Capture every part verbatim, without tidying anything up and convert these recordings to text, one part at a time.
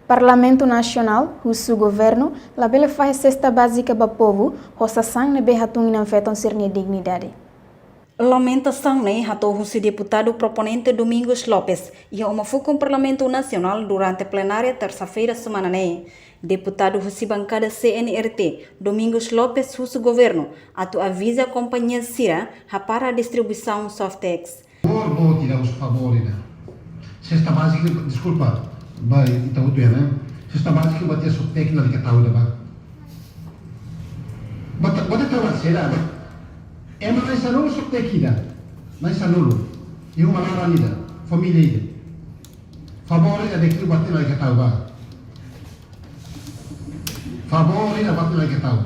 Parlamentu Nasionál husu governu labele fahe sesta bázika ba povu ho sasán ne'ebé hatún inan-feton sira-nia dignidade. Lamentasaun ne'e hato'o husi deputadu proponente Domingos Lopes iha uma fukun Parlamentu Nasionál durante plenária tersa-feira semana ne'e. Deputadu husi bankada C N R T, Domingos Lopes husu governu atu aviza kompañia sira hapara distribuisaun Softex. Favór, boot ida, husu favór ida. Sesta bázika, deskulpa, ba ita hotu, ne'e? Sesta bázika ba tiha Softex lalika tau ida ba. Ba tiha, ba tiha tau ba sira. Ema na'in sanulu Softex ida. Na'in sanulu. Iha uma laran ida. Família ida. Favór ida de'it ba tiha lalika tau ba. Favór ida ba tiha lalika tau.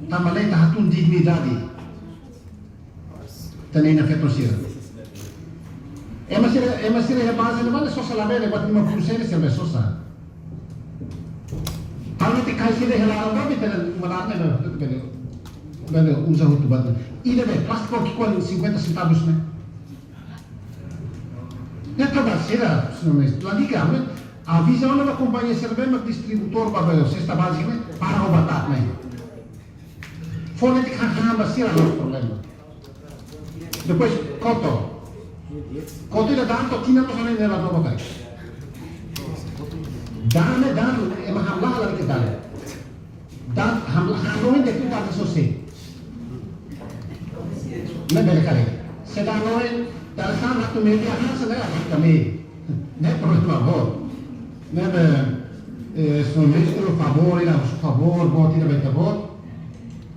Tanba ne'e ita hatún dignidade ita-nia inan-feton sira. Ema sira, ema sira iha baze ne'ebá ne'e sosa labele, ba tiha uma pulseira sira be sosa. Halo te kai sira iha laran ba, ita-nia uma laran ne'e be, be, be, be, uza hotu ba. Ida be, plástiku ki'ikoan cinquenta centavos ne'e. Ne'e tau ba sira, señór Ministru. Lalika, ne'e? Aviza ona ba kompañia sira be, mak distribuidór ba, be, sesta bázika ne'e, para ho batata ne'e. Fó netik hahán ba sira, no problema. Depois, koto. Koto ida da'an to'o tinan mós ne'e la no bakai. Da'an ne'e da'an, ema hamlaha lalika da'an. Da'an hamlaha, hanoin de'it da'an sosa. Ne'e bele karik. Se da'an hanoin, da'an sa'e atu media han sa'e ne'e, atu media. Ne'e problema boot. Ne'ebé, eh, señór Ministru, favór ida, favór, boot ida ba ita-boot.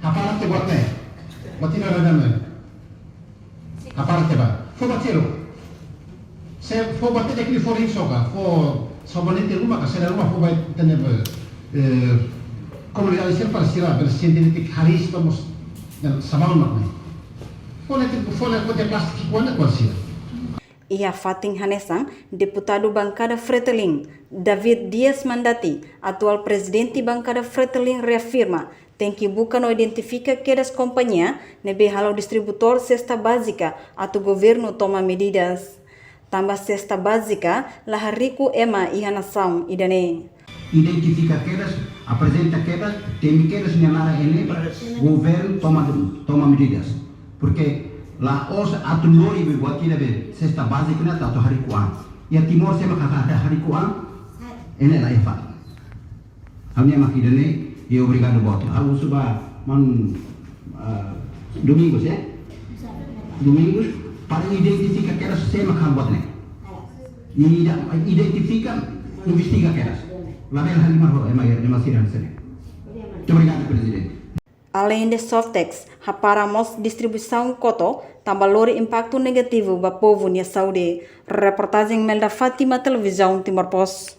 Hapara tiha boot ne'e. Boot ida ba ida-ne'e. Hapara tiha ba. Fó ba tiha. Se fó ba tiha, de'it fó rin soka, fó sabonete ruma ka, se la ruma fó ba ita-nia, eh, komunidade sira para sira, bele sente netik hariis ba mós, ne'e sabaun mak ne'e. Fó netik, fó netik, fó tiha plástiku ki'ikoan ne'e kual sira. Iha fatin hanesan, deputadu bankada Fretilin, David Dias Mandati, atuál prezidente bankada Fretilin reafirma, tenke buka no identifika kedas kompañia ne'ebé halo distribuidór sesta bázika atu governu toma medidas. Tanba sesta bázika la hariku ema iha nasaun ida-ne'e. Identifika kedas, aprezenta kedas, temi kedas nia naran iha ne'e, governu toma, toma medidas. Porque la'ós atu lori be buat ida be sesta bázika ne'e atu hariku an. Iha Timor sé mak hakarak hariku an, ne'e la iha fatin. Ami mak ida-ne'e, i obrigadu boot. Ha'u husu ba manu, ah, Domingos, eh? Domingos, para identifika kedas sé mak halo buat ne'e. Ida, identifika, investiga kedas. Labele halimar ho ema, ema sira hanesan ne'e. Muito obrigado, Presidente. Aleinde Softex, hapara mós distribuisaun koto, tanba lori impaktu negativu ba povu nia saúde. Reportajen Melda Fátima, Televizaun Timor Post.